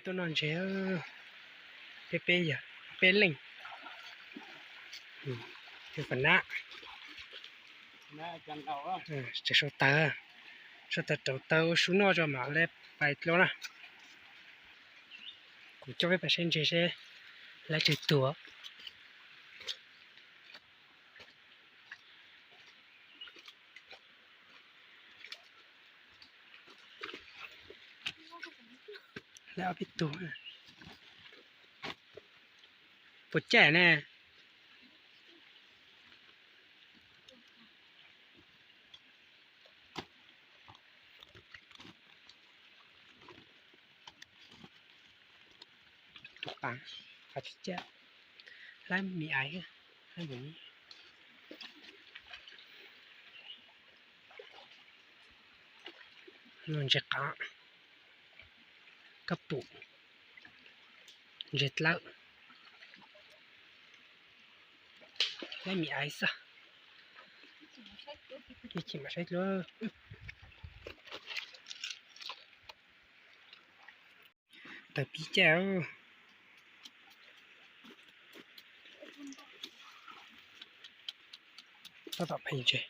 Noj ntses, peb peb yog peb leej. Pab nab, tseem sau taws, sau taws rauv taws ua su noj tso mam li pais dlua na. Kuv coj peb pais saib ntses seb lawv twg tuag. Lawv ob peb tug puas caij ne. Tus qas, qas tsis caij, lab mi aiv, lab mi. Ntses qav, kab pum, ntses dlawb, lab mi aiv xwb. Ib chim mam saib dlua. Taws pib caij. Tab tom pheej ntses.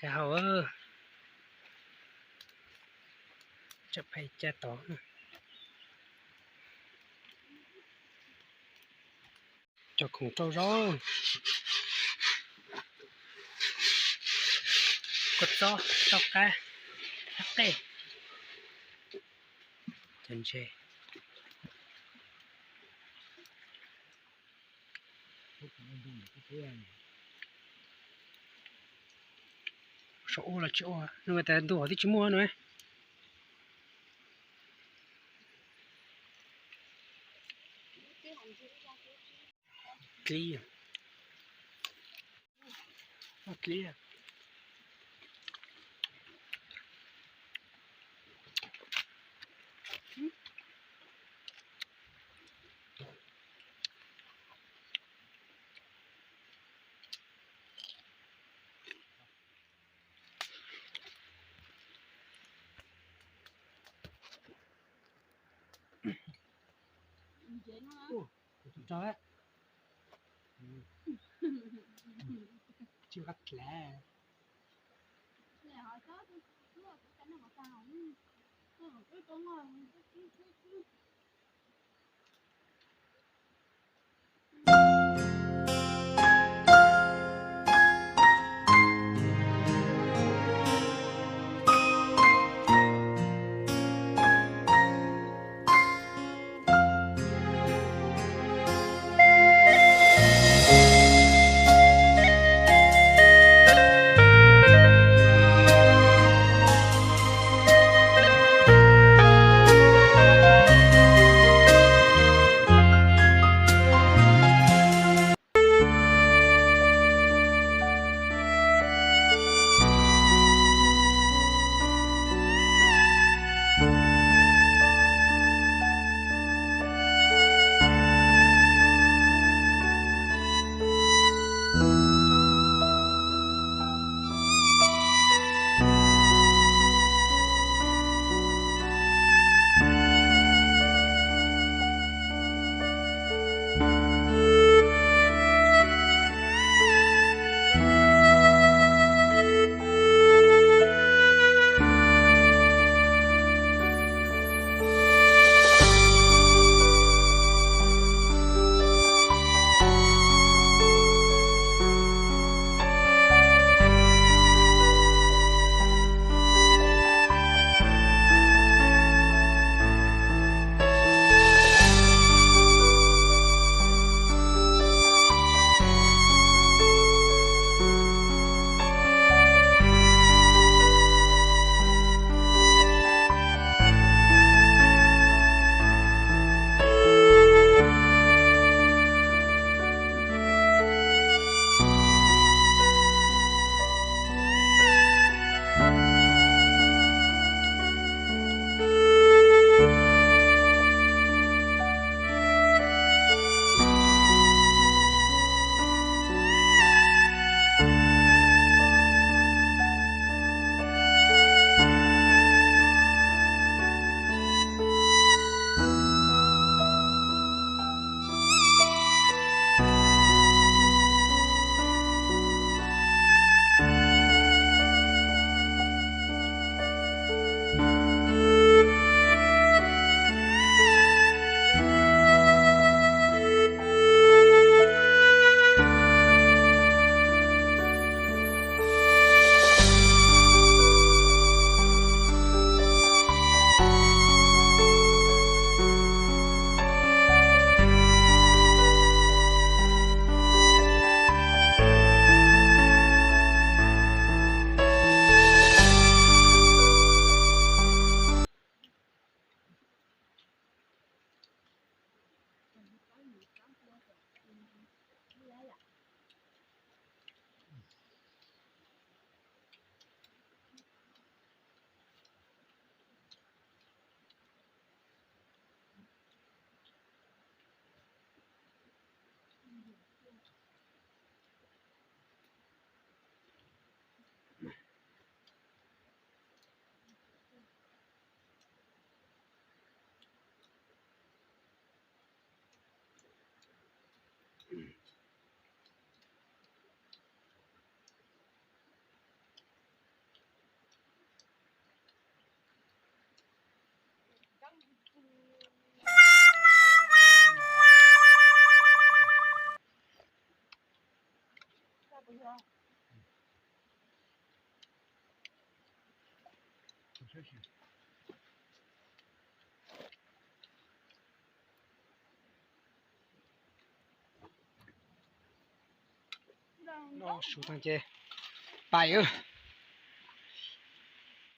Ka hau, tsam pheej caij tod. Cov khoom rau zaub, kua txob, txob qab, qab qej, cov ntses. Saum ua los tsis ua, nws tas ntu hov twb tsis muaj no. Dlib, dlib. Rau, tsis qab dlav. Noj su tag ces pais os.